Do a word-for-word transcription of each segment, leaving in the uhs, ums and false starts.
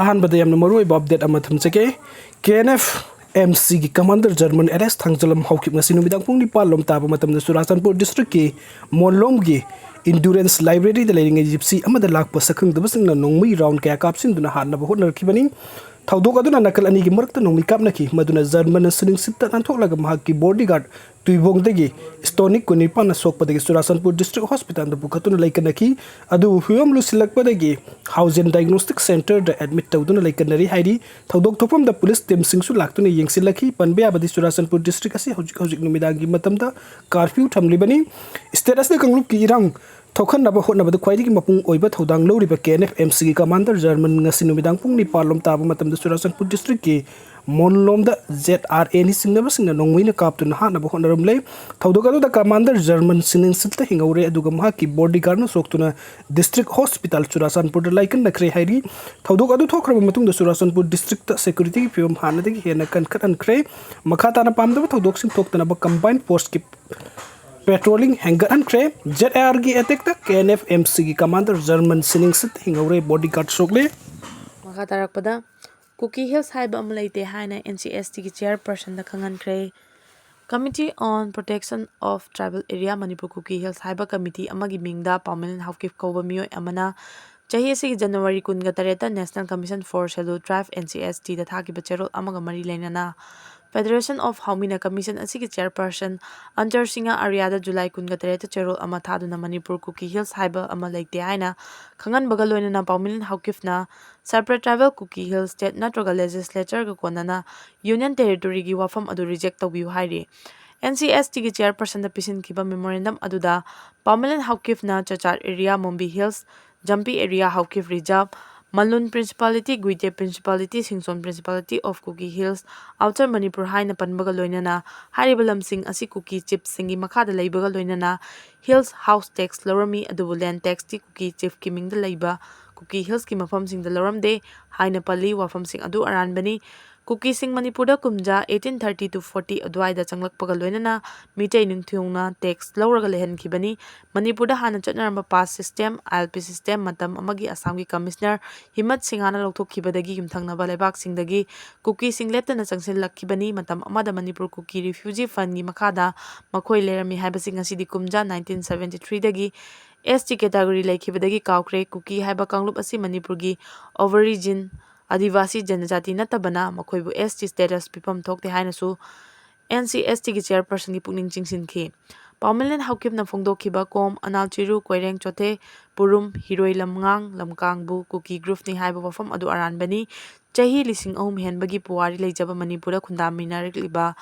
ꯑꯍꯥꯟꯕꯗ ꯌꯥꯝꯅ ꯃꯔꯨꯑꯣꯏꯕ ꯑꯞꯗꯦꯠ ꯑꯃ ꯊꯝꯖꯒꯦ꯫ ꯀꯦ ꯑꯦꯟ ꯑꯦꯐ ꯑꯦꯝ ꯁꯤꯒꯤ ꯀꯃꯥꯟꯗꯔ ꯖꯔꯃꯟ ꯑꯦꯔꯦꯁ ꯊꯥꯡꯖꯂꯝ ꯍꯧꯈꯤꯕ ꯉꯁꯤ ꯅꯨꯃꯤꯗꯥꯡ ꯄꯨꯡ ꯅꯤꯄꯥꯟ ꯂꯣꯝ ꯇꯥꯕ ꯃꯇꯝꯗ ꯆꯨꯔꯥꯆꯥꯟꯄꯨꯔ ꯗꯤꯁꯇ꯭ꯔꯤꯛꯀꯤ ꯃꯣꯟꯂꯣꯝꯒꯤ ꯏꯟꯗꯨꯔꯦꯟꯁ ꯂꯥꯏꯕ꯭ꯔꯦꯔꯤꯗ ꯂꯩꯔꯤꯉꯩ ꯖꯤꯞꯁꯤ ꯑꯃꯗ ꯂꯥꯛꯄ ꯁꯛꯈꯪꯗꯕꯁꯤꯡꯅ ꯅꯣꯡꯃꯩ ꯔꯥꯎꯟ ꯀꯌꯥ ꯀꯥꯞꯁꯤꯟꯗꯨꯅ ꯍꯥꯠꯅꯕ ꯍꯣꯠꯅꯔꯛꯈꯤꯕꯅꯤ꯫ ꯊꯧꯗꯣꯛ ꯑꯗꯨꯅ ꯅꯥꯀꯜ ꯑꯅꯤꯒꯤ ꯃꯔꯛꯇ ꯅꯣꯡꯃꯩ ꯀꯥꯞꯅꯈꯤ꯫ ꯃꯗꯨꯅ ꯖꯔꯃꯟꯅ ꯁꯤꯅꯤꯡꯁꯤꯠꯇ ꯅꯥꯟꯊꯣꯛꯂꯒ ꯃꯍꯥꯛꯀꯤ ꯕꯣꯗꯤꯒꯥꯔꯗ ꯇꯨꯏꯕꯣꯡꯗꯒꯤ ꯁ꯭ꯇꯣꯅꯤꯛ ꯀꯨꯟꯅꯤꯄꯥꯟꯅ ꯁꯣꯛꯄꯗꯒꯤ ꯆꯨꯔꯥꯆꯥꯟꯄꯨꯔ ꯗꯤꯁꯇ꯭ꯔꯤꯛ ꯍꯣꯁꯄꯤꯇꯥꯜꯗ ꯄꯨꯈꯠꯇꯨꯅ ꯂꯩꯀꯠꯅꯈꯤ꯫ ꯑꯗꯨꯕꯨ ꯐꯤꯕꯝ ꯂꯨꯁꯤꯜꯂꯛꯄꯗꯒꯤ ꯍꯥꯎꯖꯦꯟ ꯗꯥꯏꯒꯅꯣꯁꯇꯤꯛ ꯁꯦꯟꯇꯔꯗ ꯑꯦꯗꯃꯤꯠ ꯇꯧꯗꯨꯅ ꯂꯩꯀꯠꯅꯔꯤ ꯍꯥꯏꯔꯤ꯫ ꯊꯧꯗꯣꯛ ꯊꯣꯛꯐꯝꯗ ꯄꯨꯂꯤꯁ ꯇꯤꯝꯁꯤꯡꯁꯨ ꯂꯥꯛꯇꯨꯅ ꯌꯦꯡꯁꯤꯜꯂꯛꯈꯤ꯫ ꯄꯟꯕ ꯌꯥꯕꯗꯤ ꯆꯨꯔꯥꯆꯥꯟꯄꯨꯔ ꯗꯤꯁꯇ꯭ꯔꯤꯛ ꯑꯁꯤ ꯍꯧꯖꯤꯛ ꯍꯧꯖꯤꯛ ꯅꯨꯃꯤꯗꯥꯡꯒꯤ ꯃꯇꯝꯗ ꯀꯥꯔꯐ꯭ꯌꯨ ꯊꯝꯂꯤꯕꯅꯤ꯫ ꯁ꯭ꯇꯦꯠ ꯑꯁꯤꯗ ꯀꯥꯡꯂꯨꯞꯀꯤ ꯏꯔꯥꯡ ꯊꯣꯛꯍꯟꯅꯕ ꯍꯣꯠꯅꯕꯗ ꯈ꯭ꯋꯥꯏꯗꯒꯤ ꯃꯄꯨꯡ ꯑꯣꯏꯕ ꯊꯧꯗꯥꯡ ꯂꯧꯔꯤꯕ ꯀꯦ ꯑꯦꯟ ꯑꯦꯐ ꯑꯦꯝ ꯁꯤꯒꯤ ꯀꯃꯥꯟꯗꯔ ꯖꯔꯃꯟ ꯉꯁꯤ ꯅꯨꯃꯤꯗꯥꯡ ꯄꯨꯡ ꯅꯤꯄꯥꯟ ꯂꯣꯝ ꯇꯥꯕ ꯃꯇꯝꯗ ꯆꯨꯔꯥꯆꯥꯟꯄꯨꯔ ꯗꯤꯁꯇ꯭ꯔꯤꯛꯀꯤ ꯃꯣꯟꯂꯣꯝꯗ ꯖꯦꯠ ꯑꯥꯔ ꯑꯦꯅꯤ ꯆꯤꯡꯅꯕꯁꯤꯡꯅ ꯅꯣꯡꯃꯩꯅ ꯀꯥꯞꯇꯨꯅ ꯍꯥꯠꯅꯕ ꯍꯣꯠꯅꯔꯝꯂꯦ꯫ ꯊꯧꯗꯣꯛ ꯑꯗꯨꯗ ꯀꯃꯥꯟꯗꯔ ꯖꯔꯃꯟ ꯁꯤꯅꯤꯡꯁꯤꯠꯇ ꯍꯤꯡꯍꯧꯔꯦ, ꯑꯗꯨꯒ ꯃꯍꯥꯛꯀꯤ ꯕꯣꯗꯤꯒꯥꯔꯗꯅ ꯁꯣꯛꯇꯨꯅ ꯗꯤꯁꯇ꯭ꯔꯤꯛ ꯍꯣꯁꯄꯤꯇꯥꯜ ꯆꯨꯔꯥꯆꯥꯟꯄꯨꯔꯗ ꯂꯥꯏꯀꯠꯅꯈ꯭ꯔꯦ ꯍꯥꯏꯔꯤ꯫ ꯊꯧꯗꯣꯛ ꯑꯗꯨ ꯊꯣꯛꯈ꯭ꯔꯕ ꯃꯇꯨꯡꯗ ꯆꯨꯔꯥꯆꯥꯟꯄꯨꯔ ꯗꯤꯁꯇ꯭ꯔꯤꯛꯇ ꯁꯦꯀ꯭ꯌꯨꯔꯤꯇꯤꯒꯤ ꯐꯤꯕꯝ ꯍꯥꯟꯅꯗꯒꯤ ꯍꯦꯟꯅ ꯀꯟꯈꯠꯍꯟꯈ꯭ꯔꯦ꯫ ꯃꯈꯥ ꯇꯥꯅ ꯄꯥꯝꯗꯕ ꯊꯧꯗꯣꯛꯁꯤꯡ ꯊꯣꯛꯇꯅꯕ ꯀꯝꯕꯥꯏꯟ ꯐꯣꯔꯁꯀꯤ ꯄꯦꯇ꯭ꯔꯣꯂꯤꯡ ꯍꯦꯟꯒꯠꯍꯟꯈ꯭ꯔꯦ꯫ ꯖꯦꯠ ꯑꯥꯔꯒꯤ ꯑꯦꯇꯦꯛꯇ ꯀꯦ ꯑꯦꯟ ꯑꯦꯐ ꯑꯦꯝ ꯁꯤꯒꯤ ꯀꯃꯥꯟꯗꯔ ꯖꯔꯃꯟ ꯁꯤꯅꯤꯡꯁꯤꯠ ꯍꯤꯡꯍꯧꯔꯦ, ꯕꯣꯗꯤꯒꯥꯔꯗ ꯁꯣꯛꯂꯦ꯫ ꯃꯈꯥ ꯇꯥꯔꯛꯄꯗ, ꯀꯨꯀꯤ ꯍꯤꯜꯁ ꯍꯥꯏꯕ ꯑꯃ ꯂꯩꯇꯦ ꯍꯥꯏꯅ ꯑꯦꯟ ꯁꯤ ꯑꯦꯁ ꯇꯤꯒꯤ ꯆꯤꯌꯔꯄꯔꯁꯟꯗ ꯈꯪꯍꯟꯈ꯭ꯔꯦ꯫ Committee on Protection of Tribal Area Manipur Kuki Hills ꯍꯥꯏꯕ ꯀꯃꯤꯇꯤ ꯑꯃꯒꯤ ꯃꯤꯡꯗ ꯄꯥꯎꯃꯤꯂꯟ ꯍꯥꯎꯀꯤꯞ ꯀꯧꯕ ꯃꯤꯑꯣꯏ ꯑꯃꯅ ꯆꯍꯤ ꯑꯁꯤꯒꯤ ꯖꯅꯋꯥꯔꯤ ꯀꯨꯟꯒ ꯇꯔꯦꯠꯇ National Commission for Scheduled Tribe, N C S T, ꯗ ꯊꯥꯈꯤꯕ ꯆꯦꯔꯣꯜ ꯑꯃꯒ ꯃꯔꯤ ꯂꯩꯅꯅ Federation of Haomina Commission ꯑꯁꯤꯒꯤ ꯆꯤꯌꯔꯄꯔꯁꯟ ꯑꯟꯇꯔ ꯁꯤꯡꯍ ꯑꯥꯔꯤꯌꯥꯗ ꯖꯨꯂꯥꯏ ꯀꯨꯟꯒ ꯇꯔꯦꯠꯇ ꯆꯦꯔꯣꯜ ꯑꯃ ꯊꯥꯗꯨꯅ ꯃꯅꯤꯄꯨꯔ ꯀꯨꯀꯤ ꯍꯤꯜꯁ ꯍꯥꯏꯕ ꯑꯃ ꯂꯩꯇꯦ ꯍꯥꯏꯅ ꯈꯪꯍꯟꯕꯒ ꯂꯣꯏꯅꯅ ꯄꯥꯎꯃꯤꯂꯟ ꯍꯥꯎꯀꯤꯞꯅ Separate Tribal Kuki Hill State ꯅꯠꯇ꯭ꯔꯒ ꯂꯦꯖꯤꯁꯂꯦꯆꯔꯒ ꯀꯣꯟꯅꯅ ꯌꯨꯅꯤꯌꯟ ꯇꯦꯔꯤꯇꯣꯔꯤꯒꯤ ꯋꯥꯐꯝ ꯑꯗꯨ ꯔꯤꯖꯦꯛ ꯇꯧꯕꯤꯌꯨ ꯍꯥꯏꯔꯤ꯫ ꯑꯦꯟ ꯁꯤ ꯑꯦꯁ ꯇꯤꯒꯤ ꯆꯤꯌꯔꯄꯔꯁꯟꯗ ꯄꯤꯁꯤꯟꯈꯤꯕ ꯃꯦꯃꯣꯔꯦꯟꯗꯝ ꯑꯗꯨꯗ ꯄꯥꯎꯃꯤꯂꯟ ꯍꯥꯎꯀꯤꯞꯅ Chachat area, Mombi hills, Jampi area Haokip reserve, Malun principality, Guite principality, Singson principality of Kuki hills, outer Manipur ꯍꯥꯏꯅ ꯄꯟꯕꯒ ꯂꯣꯏꯅꯅ ꯍꯥꯏꯔꯤꯕ ꯂꯝꯁꯤꯡ ꯑꯁꯤ ꯀꯨꯀꯤ ꯆꯤꯞꯁꯤꯡꯒꯤ ꯃꯈꯥꯗ ꯂꯩꯕꯒ ꯂꯣꯏꯅꯅ ꯍꯤꯜꯁ ꯍꯥꯎꯁ ꯇꯦꯛꯁ ꯂꯧꯔꯝꯃꯤ, ꯑꯗꯨꯕꯨ ꯂꯦꯟ ꯇꯦꯛꯁꯇꯤ ꯀꯨꯀꯤ ꯆꯤꯐꯀꯤ ꯃꯤꯡꯗ ꯂꯩꯕ ꯀꯨꯀꯤ ꯍꯤꯜꯁꯀꯤ ꯃꯐꯝꯁꯤꯡꯗ ꯂꯧꯔꯝꯗꯦ ꯍꯥꯏꯅ ꯄꯜꯂꯤ꯫ ꯋꯥꯐꯝꯁꯤꯡ ꯑꯗꯨ ꯑꯔꯥꯟꯕꯅꯤ꯫ ꯀꯨꯀꯤꯁꯤꯡ ꯃꯅꯤꯄꯨꯔꯗ ꯀꯨꯝꯖꯥ eighteen thirty to forty ꯑꯗꯨꯋꯥꯏꯗ ꯆꯪꯂꯛꯄꯒ ꯂꯣꯏꯅꯅ ꯃꯤꯇꯩ ꯅꯤꯡꯊꯤꯅꯨꯡꯅ tax ꯂꯧꯔꯒ ꯂꯩꯍꯟꯈꯤꯕꯅꯤ꯫ ꯃꯅꯤꯄꯨꯔꯗ ꯍꯥꯟꯅ ꯆꯠꯅꯔꯝꯕ pass system, I L P system ꯃꯇꯝ ꯑꯃꯒꯤ ꯑꯁꯥꯝꯒꯤ commissioner ꯍꯤꯃꯠ ꯁꯤꯡꯍꯥꯅ ꯂꯧꯊꯣꯛꯈꯤꯕꯗꯒꯤ ꯌꯨꯝꯊꯪꯅꯕ ꯂꯩꯕꯥꯛꯁꯤꯡꯗꯒꯤ ꯀꯨꯀꯤꯁꯤꯡ ꯂꯦꯞꯇꯅ ꯆꯪꯁꯤꯜꯂꯛꯈꯤꯕꯅꯤ꯫ ꯃꯇꯝ ꯑꯃꯗ ꯃꯅꯤꯄꯨꯔ ꯀꯨꯀꯤ refugee fundꯒꯤ ꯃꯈꯥꯗ ꯃꯈꯣꯏ ꯂꯩꯔꯝꯃꯤ ꯍꯥꯏꯕꯁꯤ ꯉꯁꯤꯗꯤ ꯀꯨꯝꯖꯥ nineteen seventy threeꯗꯒꯤ S T category ꯂꯩꯈꯤꯕꯗꯒꯤ ꯀꯥꯎꯈ꯭ꯔꯦ꯫ ꯀꯨꯀꯤ ꯍꯥꯏꯕ ꯀꯥꯡꯂꯨꯞ ꯑꯁꯤ ꯃꯅꯤꯄꯨꯔꯒꯤ Aborigine, ꯑꯥꯗꯤꯕꯥꯁꯤ ꯖꯅꯖꯥꯇꯤ ꯅꯠꯇꯕꯅ ꯃꯈꯣꯏꯕꯨ S T status ꯄꯤꯐꯝ ꯊꯣꯛꯇꯦ ꯍꯥꯏꯅꯁꯨ N C S Tꯒꯤ chairpersonꯒꯤ ꯄꯨꯛꯅꯤꯡ ꯆꯤꯡꯁꯤꯟꯈꯤ꯫ ꯄꯥꯎꯃꯤꯂꯦꯟ ꯍꯥꯎꯀꯤꯞꯅ ꯐꯣꯡꯗꯣꯛꯈꯤꯕ ꯀꯣꯝ, ꯑꯅꯥꯜ ꯆꯤꯔꯨ, ꯀꯣꯏꯔꯦꯡ ꯆꯣꯊꯦ, ꯄꯨꯔꯨꯝ, ꯍꯤꯔꯣꯏ ꯂꯝꯉꯥꯡ, ꯂꯝꯀꯥꯡꯕꯨ ꯀꯨꯀꯤ groupꯅꯤ ꯍꯥꯏꯕ ꯋꯥꯐꯝ ꯑꯗꯨ ꯑꯔꯥꯟꯕꯅꯤ꯫ ꯆꯍꯤ ꯂꯤꯁꯤꯡ ꯑꯍꯨꯝ ꯍꯦꯟꯕꯒꯤ ꯄꯨꯋꯥꯔꯤ ꯂꯩꯖꯕ ꯃꯅꯤꯄꯨꯔꯗ ꯈꯨꯟꯗꯥꯃꯤꯟꯅꯔꯛꯂꯤꯕ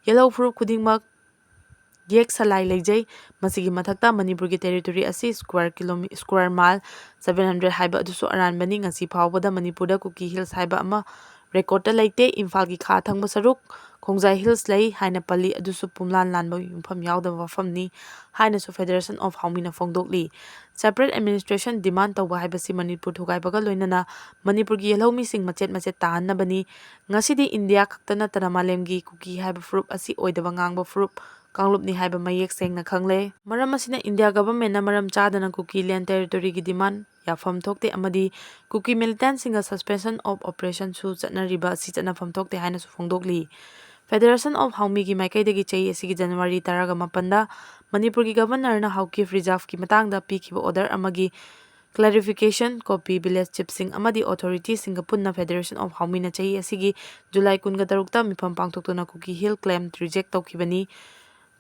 ꯌꯦꯜꯍꯧ ꯐꯨꯔꯨꯞ ꯈꯨꯗꯤꯡꯃꯛ ꯌꯦꯛ ꯁꯂꯥꯏ ꯂꯩꯖꯩ꯫ ꯃꯁꯤꯒꯤ ꯃꯊꯛꯇ ꯃꯅꯤꯄꯨꯔꯒꯤ territory ꯑꯁꯤ square kilometer, square mile seven hundred ꯍꯥꯏꯕ ꯑꯗꯨꯁꯨ ꯑꯔꯥꯟꯕꯅꯤ꯫ ꯉꯁꯤ ꯐꯥꯎꯕꯗ ꯃꯅꯤꯄꯨꯔꯗ ꯀꯨꯀꯤ hills ꯍꯥꯏꯕ ꯑꯃ recordꯇ ꯂꯩꯇꯦ꯫ ꯏꯝꯐꯥꯜꯒꯤ ꯈꯥ ꯊꯪꯕ ꯁꯔꯨꯛ ꯈꯣꯡꯖꯥꯏ hills ꯂꯩ ꯍꯥꯏꯅ ꯄꯜꯂꯤ, ꯑꯗꯨꯁꯨ ꯄꯨꯝꯂꯥꯟ ꯂꯥꯟꯕ ꯌꯨꯝꯐꯝ ꯌꯥꯎꯗꯕ ꯋꯥꯐꯝꯅꯤ ꯍꯥꯏꯅꯁꯨ Federation of Howmiꯅ ꯐꯣꯡꯗꯣꯛꯂꯤ꯫ Separate administration demand ꯇꯧꯕ ꯍꯥꯏꯕꯁꯤ ꯃꯅꯤꯄꯨꯔ ꯊꯨꯒꯥꯏꯕꯒ ꯂꯣꯏꯅꯅ ꯃꯅꯤꯄꯨꯔꯒꯤ ꯌꯦꯜꯍꯧꯃꯤꯁꯤꯡ ꯃꯆꯦꯠ ꯃꯆꯦꯠ ꯇꯥꯍꯟꯅꯕꯅꯤ꯫ ꯉꯁꯤꯗꯤ ꯏꯟꯗꯤꯌꯥ ꯈꯛꯇ ꯅꯠꯇꯅ ꯃꯥꯂꯦꯝꯒꯤ ꯀꯨꯀꯤ ꯍꯥꯏꯕ ꯐꯨꯔꯨꯞ ꯑꯁꯤ ꯑꯣꯏꯗꯕ ꯉꯥꯡꯕ ꯐꯨꯔꯨꯞ ꯀꯥꯡꯂꯨꯞꯅꯤ ꯍꯥꯏꯕ ꯃꯌꯦꯛ ꯁꯦꯡꯅ ꯈꯪꯂꯦ꯫ ꯃꯔꯝ ꯑꯁꯤꯅ ꯏꯟꯗꯤꯌꯥ governmentꯅ ꯃꯔꯝ ꯆꯥꯗꯅ ꯀꯨꯀꯤ land territoryꯒꯤ demand ꯌꯥꯐꯝ ꯊꯣꯛꯇꯦ ꯑꯃꯗꯤ ꯀꯨꯀꯤ militantꯁꯤꯡꯒ suspension of operationꯁꯨ ꯆꯠꯅꯔꯤꯕ ꯑꯁꯤ ꯆꯠꯅꯐꯝ ꯊꯣꯛꯇꯦ ꯍꯥꯏꯅꯁꯨ ꯐꯣꯡꯗꯣꯛꯂꯤ꯫ Federation of Howmiꯒꯤ ꯃꯥꯏꯀꯩꯗꯒꯤ ꯆꯍꯤ ꯑꯁꯤꯒꯤ January ꯇꯔꯥꯒ ꯃꯥꯄꯟꯗ ꯃꯅꯤꯄꯨꯔꯒꯤ governorꯅ ꯍꯥꯎꯀꯤꯞ reserveꯀꯤ ꯃꯇꯥꯡꯗ ꯄꯤꯈꯤꯕ order ꯑꯃꯒꯤ clarification copy village chiefꯁꯤꯡ ꯑꯃꯗꯤ authorityꯁꯤꯡꯒ ꯄꯨꯟꯅ Federation of Howmiꯅ ꯆꯍꯤ ꯑꯁꯤꯒꯤ July ꯀꯨꯟꯒ ꯇꯔꯨꯛꯇ ꯃꯤꯐꯝ ꯄꯥꯡꯊꯣꯛꯇꯨꯅ ꯀꯨꯀꯤ hill claim reject ꯇꯧꯈꯤꯕꯅꯤ꯫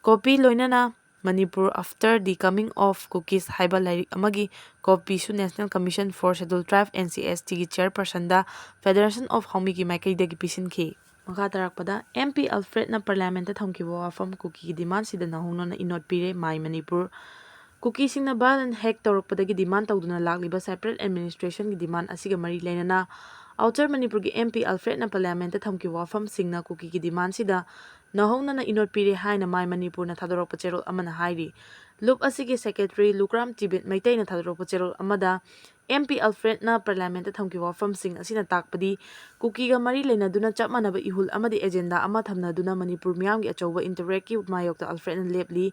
Copy ꯂꯣꯏꯅꯅ Manipur After the Coming of Kukis ꯍꯥꯏꯕ ꯂꯥꯏꯔꯤꯛ ꯑꯃꯒꯤ copyꯁꯨ National Commission for Scheduled Tribe, N C S Tꯒꯤ chairpersonꯗ Federation of Howmiꯒꯤ ꯃꯥꯏꯀꯩꯗꯒꯤ ꯄꯤꯁꯤꯟꯈꯤ꯫ ꯃꯈꯥ ꯇꯥꯔꯛꯄꯗ, M P Alfredꯅ parliamentꯇ ꯊꯝꯈꯤꯕ ꯋꯥꯐꯝ ꯀꯨꯀꯤꯒꯤ demandꯁꯤꯗ ꯅꯧꯍꯧꯅꯅ ꯏꯅꯣꯠ ꯄꯤꯔꯦ꯫ My Manipur꯫ ꯀꯨꯀꯤꯁꯤꯡꯅ violent hack ꯇꯧꯔꯛꯄꯗꯒꯤ demand ꯇꯧꯗꯨꯅ ꯂꯥꯛꯂꯤꯕ separate administrationꯒꯤ demand ꯑꯁꯤꯒ ꯃꯔꯤ ꯂꯩꯅꯅ Outer ꯃꯅꯤꯄꯨꯔꯒꯤ M P Alfredꯅ parliamentꯇ ꯊꯝꯈꯤꯕ ꯋꯥꯐꯝꯁꯤꯡꯅ ꯀꯨꯀꯤꯒꯤ demandꯁꯤꯗ ꯅꯧꯍꯧꯅꯅ ꯏꯅꯣꯠ ꯄꯤꯔꯦ ꯍꯥꯏꯅ My Manipurꯅ ꯊꯥꯗꯣꯔꯛꯄ ꯆꯦꯔꯣꯜ ꯑꯃꯅ ꯍꯥꯏꯔꯤ꯫ ꯂꯨꯞ ꯑꯁꯤꯒꯤ secretary ꯂꯨꯀ꯭ꯔꯥꯝ ꯇꯤꯕꯦꯠ ꯃꯩꯇꯩꯅ ꯊꯥꯗꯣꯔꯛꯄ ꯆꯦꯔꯣꯜ ꯑꯃꯗ ꯑꯦꯝ ꯄꯤ ꯑꯜꯐ꯭ꯔꯦꯗꯅ ꯄꯥꯔꯂꯤꯌꯥꯃꯦꯟꯠꯇ ꯊꯝꯈꯤꯕ ꯋꯥꯐꯝꯁꯤꯡ ꯑꯁꯤꯅ ꯇꯥꯛꯄꯗꯤ ꯀꯨꯀꯤꯒ ꯃꯔꯤ ꯂꯩꯅꯗꯨꯅ ꯆꯞ ꯃꯥꯟꯅꯕ ꯏꯍꯨꯜ ꯑꯃꯗꯤ ꯑꯦꯖꯦꯟꯗꯥ ꯑꯃ ꯊꯝꯅꯗꯨꯅ ꯃꯅꯤꯄꯨꯔ ꯃꯤꯌꯥꯝꯒꯤ ꯑꯆꯧꯕ ꯏꯟꯇꯔꯦꯁꯀꯤ ꯃꯥꯌꯣꯛꯇ ꯑꯜꯐ꯭ꯔꯦꯗꯅ ꯂꯦꯞꯂꯤ꯫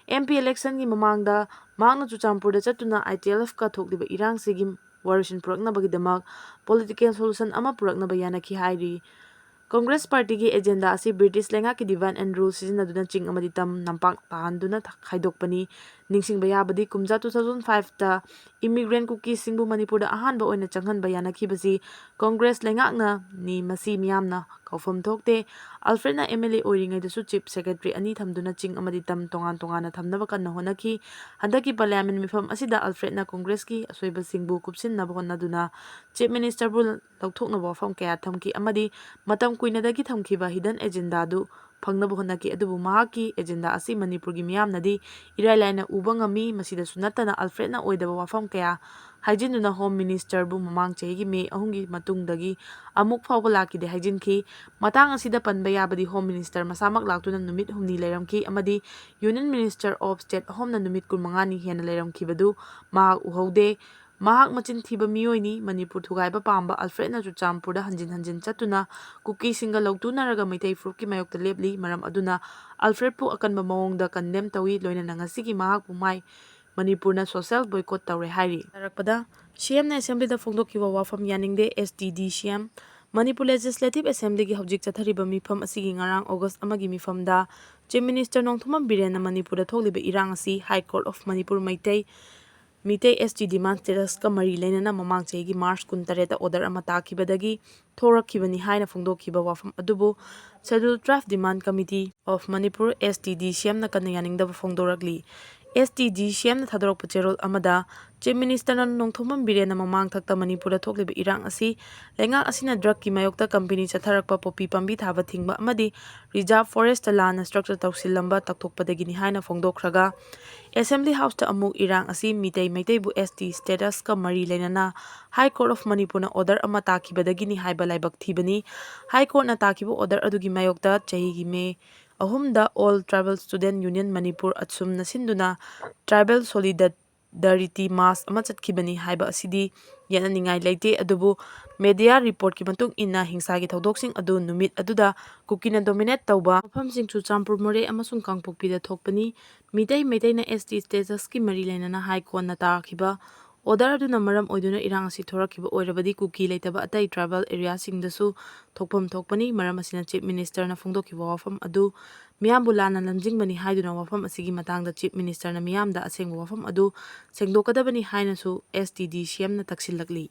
ꯑꯦꯝ ꯄꯤ ꯏꯂꯦꯛꯁꯟꯒꯤ ꯃꯃꯥꯡꯗ ꯃꯍꯥꯛꯅ ꯆꯨꯔꯆꯥꯟꯄꯨꯔꯗ ꯆꯠꯇꯨꯅ ꯑꯥꯏ ꯇꯤ ꯑꯦꯜ ꯑꯦꯐꯀ ꯊꯣꯛꯂꯤꯕ ꯏꯔꯥꯡꯁꯤꯒꯤ ꯋꯥꯔꯣꯏꯁꯤꯟ ꯄꯨꯔꯛꯅꯕꯒꯤꯗꯃꯛ ꯄꯣꯂꯤꯇꯤꯀꯦꯜ ꯁꯣꯂꯨꯁꯟ ꯑꯃ ꯄꯨꯔꯛꯅꯕ ꯌꯥꯅꯈꯤ ꯍꯥꯏꯔꯤ꯫ ꯀꯪꯒ꯭ꯔꯦꯁ ꯄꯥꯔꯇꯤꯒꯤ ꯑꯦꯖꯦꯟꯗꯥ ꯑꯁꯤ ꯕ꯭ꯔꯤꯇꯤꯁ ꯂꯩꯉꯥꯛꯀꯤ divide and rule ꯁꯤꯖꯤꯟꯅꯗꯨꯅ ꯆꯤꯡ ꯑꯃꯗꯤ ꯇꯝ ꯅꯝꯄꯥꯛ ꯇꯥꯍꯟꯗꯨꯅ ꯈꯥꯏꯗꯣꯛꯄꯅꯤ꯫ ꯅꯤꯡꯁꯤꯡꯕ ꯌꯥꯕꯗꯤ ꯀꯨꯝꯖꯥ two thousand five ꯇ immigrant ꯀꯨꯀꯤꯁꯤꯡꯕꯨ ꯃꯅꯤꯄꯨꯔꯗ ꯑꯍꯥꯟꯕ ꯑꯣꯏꯅ ꯆꯪꯍꯟꯕ ꯌꯥꯅꯈꯤꯕꯁꯤ ꯀꯪꯒ꯭ꯔꯦꯁ ꯂꯩꯉꯥꯛꯅꯅꯤ꯫ ꯃꯁꯤ ꯃꯤꯌꯥꯝꯅ ꯀꯥꯎꯐꯝ ꯊꯣꯛꯇꯦ꯫ ꯑꯜꯐ꯭ꯔꯦꯗꯅ ꯑꯦꯝ ꯑꯦꯜ ꯑꯦ ꯑꯣꯏꯔꯤꯉꯩꯗꯁꯨ ꯆꯤꯐ ꯁꯦꯀ꯭ꯔꯦꯇꯔꯤ ꯑꯅꯤ ꯊꯝꯗꯨꯅ ꯆꯤꯡ ꯑꯃꯗꯤ ꯇꯝ ꯇꯣꯉꯥꯟ ꯇꯣꯉꯥꯟꯅ ꯊꯝꯅꯕ ꯀꯟꯅ ꯍꯣꯠꯅꯈꯤ꯫ ꯍꯟꯗꯛꯀꯤ ꯄꯥꯔꯂꯤꯌꯥꯃꯦꯟ ꯃꯤꯐꯝ ꯑꯁꯤꯗ ꯑꯜꯐ꯭ꯔꯦꯗꯅ ꯀꯪꯒ꯭ꯔꯦꯁꯀꯤ ꯑꯁꯣꯏꯕꯁꯤꯡꯕꯨ ꯀꯨꯞꯁꯤꯟꯅꯕ ꯍꯣꯠꯅꯗꯨꯅ ꯆꯤꯐ ꯃꯤꯅꯤꯁꯇꯔꯕꯨ ꯂꯧꯊꯣꯛꯅꯕ ꯋꯥꯐꯝ ꯀꯌꯥ ꯊꯝꯈꯤ ꯑꯃꯗꯤ ꯃꯇꯝ ꯀꯨꯏꯅꯗꯒꯤ ꯊꯝꯈꯤꯕ ꯍꯤꯗꯟ ꯑꯦꯖꯦꯟꯗꯥꯗꯨ ꯐꯪꯅꯕ ꯍꯣꯠꯅꯈꯤ꯫ ꯑꯗꯨꯕꯨ ꯃꯍꯥꯛꯀꯤ ꯑꯦꯖꯦꯟꯗꯥ ꯑꯁꯤ ꯃꯅꯤꯄꯨꯔꯒꯤ ꯃꯤꯌꯥꯝꯅꯗꯤ ꯏꯔꯥꯏ ꯂꯥꯏꯅ ꯎꯕ ꯉꯝꯃꯤ꯫ ꯃꯁꯤꯗꯁꯨ ꯅꯠꯇꯅ ꯑꯜꯐ꯭ꯔꯦꯗꯅ ꯑꯣꯏꯗꯕ ꯋꯥꯐꯝ ꯀꯌꯥ ꯍꯥꯏꯖꯤꯟꯗꯨꯅ ꯍꯣꯝ ꯃꯤꯅꯤꯁꯇꯔꯕꯨ ꯃꯃꯥꯡ ꯆꯍꯤꯒꯤ ꯃꯦ ꯑꯍꯨꯝꯒꯤ ꯃꯇꯨꯡꯗꯒꯤ ꯑꯃꯨꯛ ꯐꯥꯎꯕ ꯂꯥꯛꯈꯤꯗꯦ ꯍꯥꯏꯖꯤꯟꯈꯤ꯫ ꯃꯇꯥꯡ ꯑꯁꯤꯗ ꯄꯟꯕ ꯌꯥꯕꯗꯤ ꯍꯣꯝ ꯃꯤꯅꯤꯁꯇꯔ ꯃꯁꯥꯃꯛ ꯂꯥꯛꯇꯨꯅ ꯅꯨꯃꯤꯠ ꯍꯨꯝꯅꯤ ꯂꯩꯔꯝꯈꯤ ꯑꯃꯗꯤ Union Minister of State ꯑꯍꯨꯝꯅ ꯅꯨꯃꯤꯠ ꯀꯨꯟꯃꯉꯥꯅꯤ ꯍꯦꯟꯅ ꯂꯩꯔꯝꯈꯤꯕꯗꯨ ꯃꯍꯥꯛ ꯎꯍꯧꯗꯦ꯫ ꯃꯍꯥꯛ ꯃꯆꯤꯟ ꯊꯤꯕ ꯃꯤꯑꯣꯏꯅꯤ꯫ ꯃꯅꯤꯄꯨꯔ ꯊꯨꯒꯥꯏꯕ ꯄꯥꯝꯕ ꯑꯜꯐ꯭ꯔꯦꯗꯅ ꯆꯨꯔꯆꯥꯟꯄꯨꯔꯗ ꯍꯟꯖꯤꯟ ꯍꯟꯖꯤꯟ ꯆꯠꯇꯨꯅ ꯀꯨꯀꯤꯁꯤꯡꯒ ꯂꯧꯇꯨꯅꯔꯒ ꯃꯩꯇꯩ ꯐꯨꯔꯨꯞꯀꯤ ꯃꯥꯌꯣꯛꯇ ꯂꯦꯞꯂꯤ꯫ ꯃꯔꯝ ꯑꯗꯨꯅ ꯑꯜꯐ꯭ꯔꯦꯗꯄꯨ ꯑꯀꯟꯕ ꯃꯑꯣꯡꯗ condemn ꯇꯧꯏ꯫ ꯂꯣꯏꯅꯅ ꯉꯁꯤꯒꯤ ꯃꯍꯥꯛꯄꯨ ꯃꯥꯏ ꯃꯅꯤꯄꯨꯔꯅ social boycott ꯇꯧꯔꯦ ꯍꯥꯏꯔꯤ꯫ ꯇꯥꯔꯛꯄꯗ ꯁꯤ ꯑꯦꯝꯅ ꯑꯦꯁꯦꯝꯕ꯭ꯂꯤꯗ ꯐꯣꯡꯗꯣꯛꯈꯤꯕ ꯋꯥꯐꯝ ꯌꯥꯅꯤꯡꯗꯦ, ꯑꯦꯁ ꯇꯤ ꯗꯤ ꯁꯤ ꯑꯦꯝ꯫ ꯃꯅꯤꯄꯨꯔ Legislative Assemblyꯒꯤ ꯍꯧꯖꯤꯛ ꯆꯠꯊꯔꯤꯕ ꯃꯤꯐꯝ ꯑꯁꯤꯒꯤ ꯉꯔꯥꯡ August ꯑꯃꯒꯤ ꯃꯤꯐꯝꯗ Chief Minister ꯅꯣꯡꯊꯣꯝꯕꯝ ꯕꯤꯔꯦꯟꯅ ꯃꯅꯤꯄꯨꯔꯗ ꯊꯣꯛꯂꯤꯕ ꯏꯔꯥꯡ ꯑꯁꯤ High Court of Manipur Meitei, Meitei S T demand statusꯀ ꯃꯔꯤ ꯂꯩꯅꯅ ꯃꯃꯥꯡ ꯆꯍꯤꯒꯤ March ꯀꯨꯟꯇꯔꯦꯠꯇ order ꯑꯃ ꯇꯥꯈꯤꯕꯗꯒꯤ ꯊꯣꯔꯛꯈꯤꯕꯅꯤ ꯍꯥꯏꯅ ꯐꯣꯡꯗꯣꯛꯈꯤꯕ ꯋꯥꯐꯝ ꯑꯗꯨꯕꯨ Scheduled Tribe Demand Committee of Manipur, S T D C M ꯅ ꯀꯟꯅ ꯌꯥꯅꯤꯡꯗꯕ ꯐꯣꯡꯗꯣꯔꯛꯂꯤ꯫ S T D C M ꯅ ꯊꯥꯗꯣꯔꯛꯄ ꯆꯦꯔꯣꯜ ꯑꯃꯗ Chief Minister ꯅꯣꯡꯊꯣꯝꯕꯝ ꯕꯤꯔꯦꯟꯅ ꯃꯃꯥꯡꯊꯛꯇ ꯃꯅꯤꯄꯨꯔꯗ ꯊꯣꯛꯂꯤꯕ ꯏꯔꯥꯡ ꯑꯁꯤ ꯂꯩꯉꯥꯛ ꯑꯁꯤꯅ drugꯀꯤ ꯃꯥꯌꯣꯛꯇ company ꯆꯠꯊꯔꯛꯄ ꯄꯣꯄꯤ ꯄꯥꯝꯕꯤ ꯊꯥꯕ ꯊꯤꯡꯕ ꯑꯃꯗꯤ reserve forestꯇ ꯂꯥꯟꯅ structure ꯇꯧꯁꯤꯜꯂꯝꯕ ꯇꯥꯛꯊꯣꯛꯄꯗꯒꯤꯅꯤ ꯍꯥꯏꯅ ꯐꯣꯡꯗꯣꯛꯈ꯭ꯔꯒ, Assembly Houseꯇ ꯑꯃꯨꯛ ꯏꯔꯥꯡ ꯑꯁꯤ ꯃꯤꯇꯩ ꯃꯩꯇꯩꯕꯨ S T statusꯀ ꯃꯔꯤ ꯂꯩꯅꯅ High Court of Manipurꯅ order ꯑꯃ ꯇꯥꯈꯤꯕꯗꯒꯤꯅꯤ ꯍꯥꯏꯕ ꯂꯥꯏꯕꯛ ꯊꯤꯕꯅꯤ꯫ High Courtꯅ ꯇꯥꯈꯤꯕ order ꯑꯗꯨꯒꯤ ꯃꯥꯌꯣꯛꯇ ꯆꯍꯤꯒꯤ May ꯑꯍꯨꯝꯗ All Tribal Student Union Manipur, ꯑꯁꯨꯝꯅ ꯁꯤꯟꯗꯨꯅ Tribal Solidar solidarity march ꯑꯃ ꯆꯠꯈꯤꯕꯅꯤ ꯍꯥꯏꯕ ꯑꯁꯤꯗꯤ ꯌꯦꯠꯅꯅꯤꯡꯉꯥꯏ ꯂꯩꯇꯦ꯫ ꯑꯗꯨꯕꯨ media reportꯀꯤ ꯃꯇꯨꯡ ꯏꯟꯅ ꯍꯤꯡꯁꯥꯒꯤ ꯊꯧꯗꯣꯛꯁꯤꯡ ꯑꯗꯨ ꯅꯨꯃꯤꯠ ꯑꯗꯨꯗ ꯀꯨꯀꯤꯅ dominate ꯇꯧꯕ ꯃꯐꯝꯁꯤꯡ ꯆꯨꯔꯆꯥꯟꯄꯨꯔ, ꯃꯣꯔꯦ ꯑꯃꯁꯨꯡ ꯀꯥꯡꯄꯣꯛꯄꯤꯗ ꯊꯣꯛꯄꯅꯤ꯫ ꯃꯤꯇꯩ ꯃꯩꯇꯩꯅ ST statusꯀꯤ ꯃꯔꯤ ꯂꯩꯅꯅ High Courtꯅ ꯇꯥꯈꯤꯕ order ꯑꯗꯨꯅ ꯃꯔꯝ ꯑꯣꯏꯗꯨꯅ ꯏꯔꯥꯡ ꯑꯁꯤ ꯊꯣꯔꯛꯈꯤꯕ ꯑꯣꯏꯔꯕꯗꯤ ꯀꯨꯀꯤ ꯂꯩꯇꯕ ꯑꯇꯩ tribal areaꯁꯤꯡꯗꯁꯨ ꯊꯣꯛꯐꯝ ꯊꯣꯛꯄꯅꯤ꯫ ꯃꯔꯝ ꯑꯁꯤꯅ Chief Ministerꯅ ꯐꯣꯡꯗꯣꯛꯈꯤꯕ ꯋꯥꯐꯝ ꯑꯗꯨ ꯃꯤꯌꯥꯝꯕꯨ ꯂꯥꯟꯅ ꯂꯝꯖꯤꯡꯕꯅꯤ ꯍꯥꯏꯗꯨꯅ ꯋꯥꯐꯝ ꯑꯁꯤꯒꯤ ꯃꯇꯥꯡꯗ Chief Ministerꯅ ꯃꯤꯌꯥꯝꯗ ꯑꯁꯦꯡꯕ ꯋꯥꯐꯝ ꯑꯗꯨ ꯁꯦꯡꯗꯣꯛꯀꯗꯕꯅꯤ ꯍꯥꯏꯅꯁꯨ STDCMꯅ ꯇꯛꯁꯤꯜꯂꯛꯂꯤ꯫